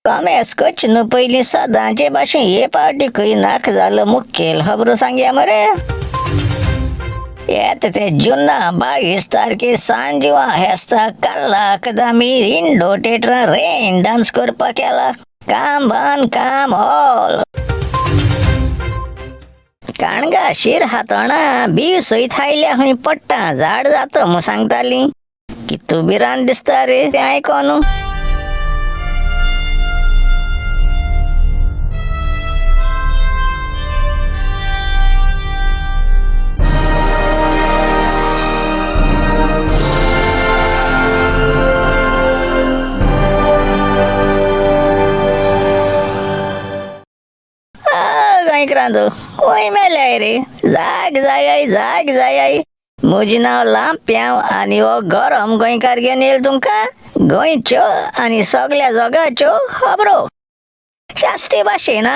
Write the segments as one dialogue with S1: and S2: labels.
S1: कॉमेस करचे न्हू पयलीं सदांचे भाशेन हे पावटी खंय नाका जालो मुखेल खबरो सांगया मरे. येता ते जुना 22 तारखे सांजवा हेस्ता कल्लाक आमी इंडो थिएटरान रेन डान्स करपाक केला. काम बान काम ऑल. काणगा शीर हातोणा बी सयत आयल्या खंय पडटा झाड जाता म्हूण सांगताली. कितू भिरांत दिसता रे तें आयकोन. गोंयकारांचो खंय मेल्याय रे, जाग जायाय जाग जायाय. म्हजें नांव लांप्यांव आनी हो गरम गोंयकार घेवन येयला तुमकां गोंयच्यो आनी सगल्या जगाच्यो खबरो शास्त्रीय भाशेन.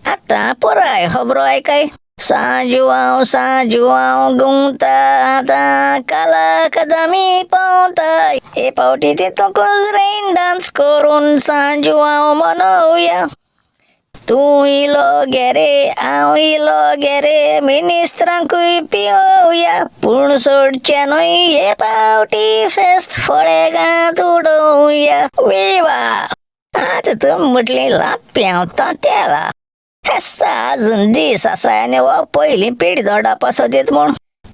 S1: आतां पुराय खबरो आयकाय. सांजुआंव सांजुआंव घुंवता आतां कालाकदमी पोंवता, हे फावटी तितूंकच रेन डान्स करून सांजुआंव मनोवया. तूं इलो गे रे हांव इलो गे रे, मिनिस्त्रांकूय पियोवया, पूण सोडचें न्हय हे फावटी फेस्त फळेगांत उडोवया. विवा. आतां तुमी म्हटली लांप्यांव तोंतेला फेस्ता अजून दीस आसा आनी हो पयलीं पिडी दोडापा सोदीत म्हूण.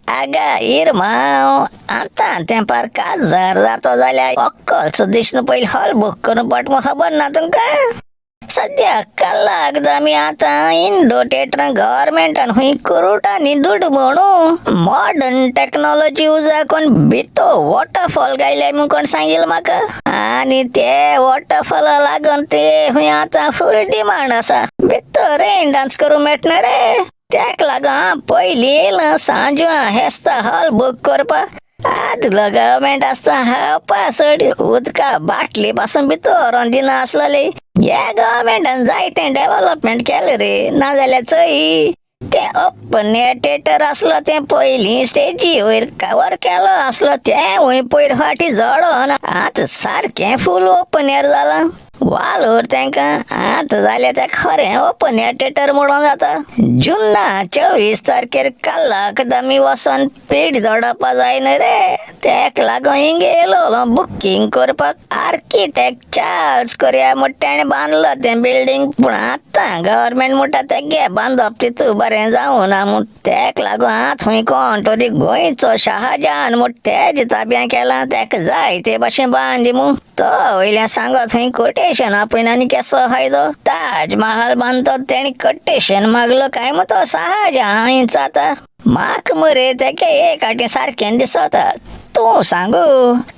S1: आगा इरमांव, आतां तेंपार काजार जातो जाल्यार व्हंकल सुद्दां पयलीं हॉल बूक करूंक पडटा म्हूण खबर ना तुमकां? सद्या कल्लाक आमी आतां इंडो थिएटरां गव्हर्मेंटान खंय करोटांनी दुडू म्हणू मॉडर्न टॅक्नॉलॉजी उजा कोण भितर वॉटरफॉल गायले म्हूण कोण सांगिल्लें म्हाका. आनी ते वॉटरफॉला लागून ते खंय आतां फूल डिमांड आसा. भितर रेन डान्स करूंक मेळटना रे, तेका लागून पयलीं येयलां सांजवा हेस्ता हॉल बूक करपाक. आदलो गव्हर्मेंट आसता हावपा सोड उदका बाटली पासून भितर व्हरोन दिना आसलोले. ह्या गव्हर्मेंटान जायतें डेवलपमेंट केलें रे, नाजाल्यार चोय तें ओपन एयर थिएटर आसलो तें पयलीं स्टेजी वयर कवर केलो आसलो तें पयर फाटीं जडोन आतां सारकें फूल ओपन एयर जालां. वालोर तांकां. आतां जाल्यार तें खरें ओपन एयर थिएटर म्हणून जाता. जुना 24 तारखेर कल्लाक आमी वचोन पेट दोडपा जाय न्हय रे, तेका लागून हिंगा येयलो बुकींग करपाक. आर्किटेक्ट चार्ल्स कोरिया म्हूण तेणें बांदलो तें बिल्डींग, पूण आतां गव्हर्मेंट म्हणटा तेगे बांदप तितू बरें जावना म्हूण. तेका लागून आतां खंय कोण तरी गोंयचो शहाजहान म्हूण तेजे ताब्यां केलां, तेका जाय ते भाशेन बांदी म्हूण. तो वयल्यान सांगत खंय कोटेशन आपयन आनी केसो फायदो. ताज महाल बांदतो तेणी कोटेशन मागलो काय म्हूण तो शहाजहान आतां. म्हाका मरे तेके एक फावटी सारकें दिसता. तूं सांगू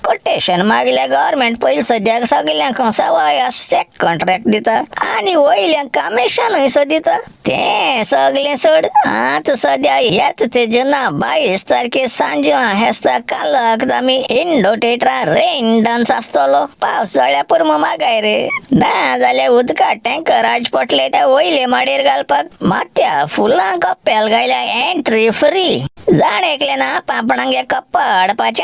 S1: कोटेशन मागल्या गव्हर्मेंट पयलीं सद्याक सगल्यांक सवाय आसा तेक कॉन्ट्रॅक्ट दिता आनी वयल्यान कमिशनूय सो दिता. तें सगलें सोड, आतां सद्या येता ते जुना 22 तारखे सांजवा हेस्ता कालाक आमी इंडो थिएटरान रेन डान्स आसतलो. पावस जाल्यार पुरो मागाय रे, ना जाल्यार उदका टँकर आज पडले त्या वयले माडयेर घालपाक. माथ्या फुलां कपेल घायल्या एंट्री फ्री. जाण एकल्यान आपणांगे कप्पा हाडपाचें.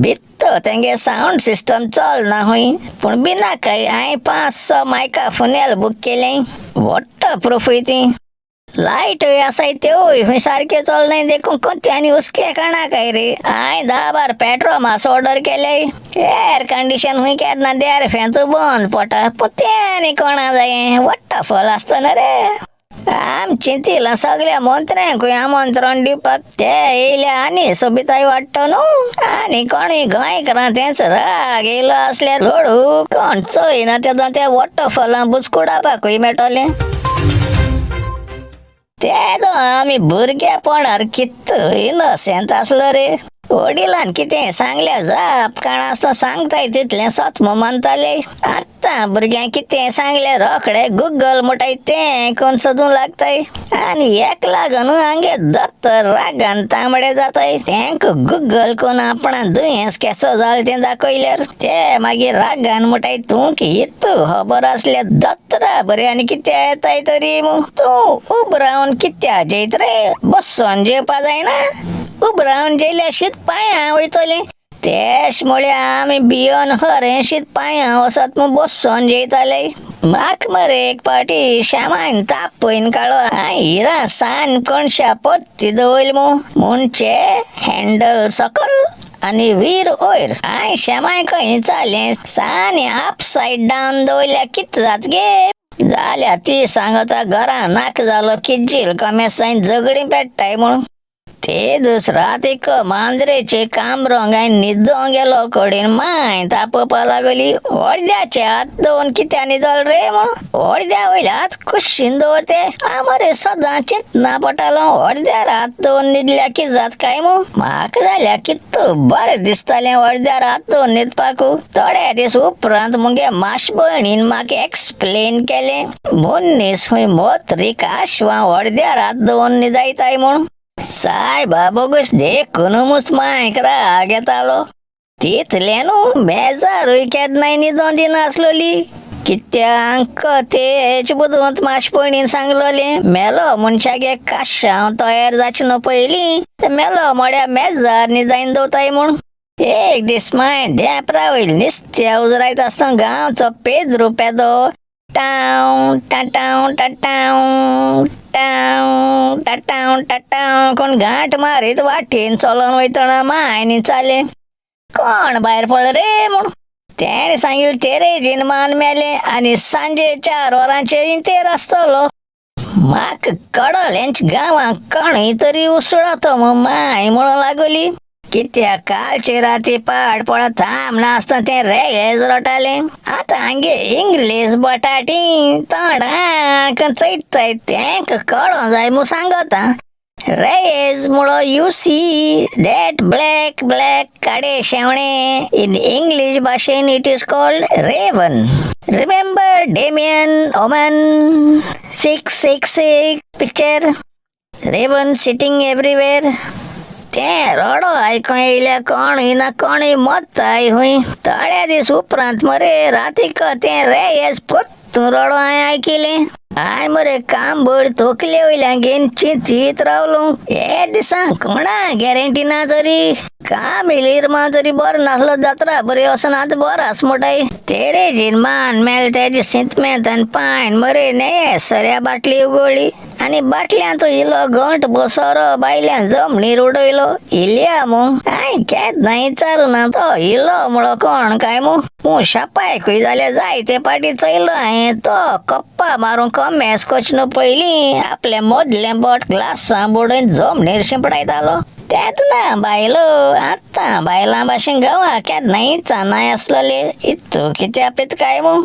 S1: भितर तेंगे सावंड सिस्टम चलना खंय, पूण बिनाकाय हांवें 5-6 मायका फुनेल बूक केलें. वॉटर प्रुफूय ती. लायटूय आसाय त्योय खंय सारक्यो चलनाय देखून कोत्यांनी हुस्के काणाकाय रे. हांवें 10-12 पेट्रोमास ऑर्डर केले. एयर कंडिशन खंय केन्ना देर फेंतू बंद पडटा, पूण तें आनी कोणा जाय वॉटरफॉल आसता न्हय रे. आमची चिंतिलां सगल्या मंत्र्यांकूय आमंत्रण दिवपाक ते येयल्या आनी सोबिताय वाडटा न्हू. आनी कोणूय गोंयकारां तेंच राग येयलो आसल्यार लोडू कोण चोयना तेन्ना त्या वॉटरफॉलां बुचकुडापाकूय मेळटलें. तेदो आमी भुरगेपणार कितू इनोसेंत आसलो रे. वडिलान कितें सांगल्या जाप काण आसता सांगताय तितलें सत मानताले. आतां भुरग्यांक कितें सांगल्यार रोखडे गुगल म्हणटाय तें कोण सोदूंक लागताय आनी एक लागून हांगे दोतोर रागान तांबडे जाताय. तेंका गुगल कोण आपणा दुयेंस केसो जालें तें दाखयल्यार ते मागीर रागान म्हणटाय तूं इतू खबर आसल्यार दोतोरा बरें आनी कितें येताय तरी मू. तूं उब रावन कित्या जेयत रे, बसोन जेवपा जायना? उब रावन जेयल्यार शीत पांयां वयतलें. तेश म्हळ्यार आमी बियोन हरेंशीत पांयां वचत म्हूण बसोन जेयताले. म्हाका मरे एक पाटी श्यामान तापयन काडलो. हांवें हिरा सान कोणशा पत्ती दवरली मू म्हणचे हँडल सकल आनी वीर वयर. हांवें श्यामाय खंय चालें सानी अपसायड डावन दवरल्या कितें जात गे? जाल्यार ती सांगता घरा नाका जालो किज्जील कमेसांय झगडीं पेट्टाय म्हूण. ते दुसरा रातीक मांद्रेचे कामरोंग हांवें न्हिदोंक गेलो कडेन मांय तापोवपा लागली. हळद्याचे हात दवरून कित्याक न्हिदल रे म्हूण. हळद्या वयले हात कुशीन दवरते. हांव मरे सदां चिंतना पडटालो हळद्यार हात दवरून न्हिदल्या कितें जात काय म्हूण. म्हाका जाल्यार कितू बरें दिसतालें हळद्यार हात दवरून न्हिदपाकू. थोडे दीस उपरांत मुगे माश भयणीन म्हाका एक्सप्लेन केलें मनीस खंय मोत्रीक आशवां हळद्यार हात दवरून न्हिदायताय म्हूण. सायबा बोगस देखून मांयक राग येतालो. तितलें न्हू मेजारूय केन्नाय न्हिदों दिनासलोली. कित्याक तेच बुदवंत माश पयणीन सांगलोलें मेलो मनशागे काशांव तयार जाचें न्हू पयलीं ते मेलो मड्या मेजार न्हिदायन दवरताय म्हूण. एक दीस मांय धेंपरा वयली नुस्त्या उजरायता आसतना गांवचो पेद्रू पेदो टाव टाटाव टाटाव टाव टाटाव टाटाव कोण घांट मारीत वाटेन चलोन वयतना मांयनी चालें कोण भायर पळ रे म्हूण. तेणें सांगिल्लें तेरेजीन मान मेलें आनी सांजे 4 वरांचेर इंतेर आसतलो. म्हाका कळलेंच गांवांत कोणूय तरी उसळतो म्हूण मांय म्हणूंक लागली. कित्याक कालचे राती पाड पडत थांब नासतना तें रेगेज रडटालें. आतां हांगे इंग्लीश बटाटी तोंडाक चयताय तेंका कळों जाय म्हूण सांगता. रेज मुळो you see that black black काडे शेवणे इन इंग्लीश भाशेन it is called raven. Remember Damien Omen 666 picture raven sitting everywhere. तें रडो आयकों येयल्या कोणूय ना कोणूय मोत्ताय हूंय. थोड्या दीस उपरांत मरे रातीक तें रेयेस पोत्तून रडो हांवें आयकिलें. हांवें मरे कांबळ तकले वयल्यान घेवन चिंतीत रावलो. हे दिसांक कोणा गॅरंटी ना तरी कामील इरमां तरी बरो नासलो जात्रा बरी वचून आतां बरो आस म्हणटाय. तेरेजीन मान मेल तेजे सिंतमेंत आनी पांयन मरे ने सऱ्या बाटली उगोळ्ळी आनी बाटल्यांत इलो घंट बसोरो बायल्यान जमणीर उडयलो. इल्या मू हांवें केन्ना विचारू ना तो इलो म्हणो कोण काय मू. पूण शापायकूय जाल्यार जायते पाटी चोयलो हांवें तो कप्पा मारूंक कमेस कोच न्हू पयलीं आपलें मदलें बोट ग्लासां बुडोवन जमणीर शिंपडायतालो. तेंत ना बायलो आतां बायलां भाशेन गांवां केन्नाय चानाय आसलोले इतू कित्या पित काय मू.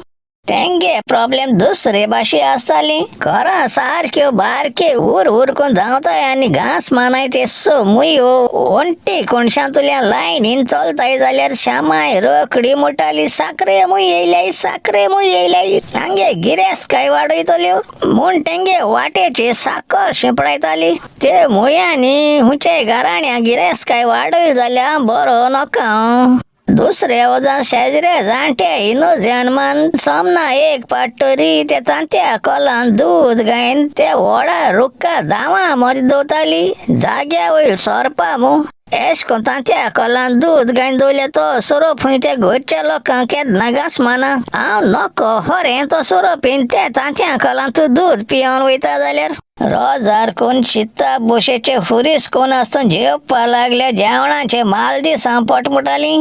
S1: तेंगे प्रॉब्लेम दुसरे भाशे आसताली. घरां सारक्यो बारक्यो उर उर करून धांवताय आनी घांस मानाय ते सो मुयो वण्टी कोणशांतल्यान लायनीन चलताय जाल्यार श्यामाय रोखडी म्हणटाली साकरे मूय येयल्याय साकरे मूय येयल्याय. हांगे गिरेस्त काय वाडयतल्यो म्हूण तेंगे वाटेचे साकर शिंपडायताली. ते मुयांनी हुंचे घराण्या गिरेस्त काय वाडयल जाल्यार बरो नोका. दुसऱ्या वजान शेजरे जाणटे इनोजन मान सोमना एक पाट तरी ते तांत्या कोलान दूद गायन ते व्हडा रुक्का दावा मदीं दवरताली. जाग्या वयल सोरपा मू एश कोन तांत्या कोलान दूद गायन दवरल्या तो सोरोप खंय ते घरच्या लोकांक केन्ना घास माना. हांव नको खरें तो सोरोप ते तांत्या कोलान तूं दूद पिवन वयता जाल्यार. रोजार कोण शिता बोशेचे फुरीस कोण आसतना जेवपा लागल्या जेवणाचे माल दिसां पोट मुटाली.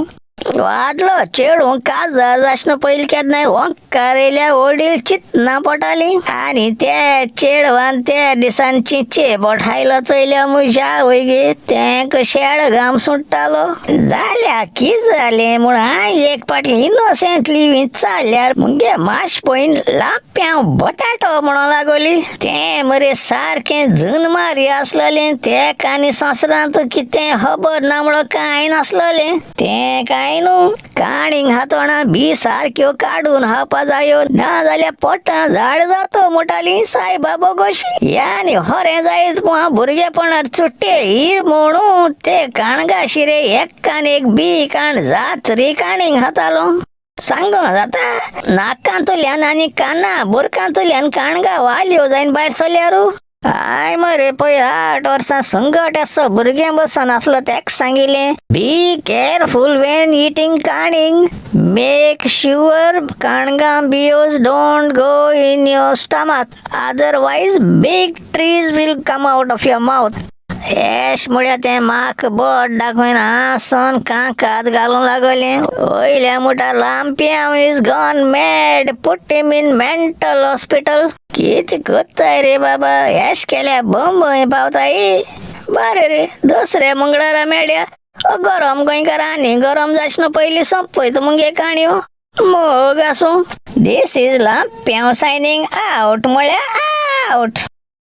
S1: वाडलो चेडूं काजार जाशें पयलीं केन्नाय ओंकार येयल्या वडील चिंतना पडटाली. आनी त्या चेडवान त्या दिसान चिंचे बोट खायलो चोयल्या म्हज्या आवय गे तेंक शेड घाम सुट्टालो. जाल्या कितें जालें म्हूण हांवें एक पाटी इनोसेंटली विचारल्यार मुगे माश पयन लांप्यांव बटाटो म्हणूंक लागली. तें मरे सारकें जनमारी आसलेलें तेका आनी संवसारांत कितें खबर ना म्हणून कांय नासलेलें. तें कांय न्हू काणींग हातोणा बी सारक्यो काडून खावपा जायो ना जाल्यार पोटां झाड जातो म्हणटाली सायबा बोगोशी. या आनी खरें जायत पूण भुरगेपणार चुट्टे हीर म्हणून ते काणगा शिरे एकान एक बी काण जात्री काणींग खातालो. सांगो जाता नाकांतल्यान आनी काना बुरकांतल्यान काणगा वाल्यो जायन भायर सरल्यारू. I मरे पयर 8 वर्सां संगट आसो भुरगें बसून आसलो तेक सांगिलें, be careful when eating काणींग, make sure काणगां बियोज don't go in your stomach, otherwise big trees will come out of your mouth. एश म्हळ्यार तें म्हाक बोट दाखयन हांसोन कांकात घालूंक लागलें. वयल्या मुठा लांप्यांव is gone mad, put him in mental hospital. कितें कोत्ताय रे बाबा, एश केल्या बंबय पावताय. बरें रे, दुसऱ्या मंगळारा मेळया. गरम गोंयकार आनी गरम जायना पयलीं सोंपयता मुगे काणयो. मोग आसूं. This is लांप्यांव signing out म्हळ्यार आवट.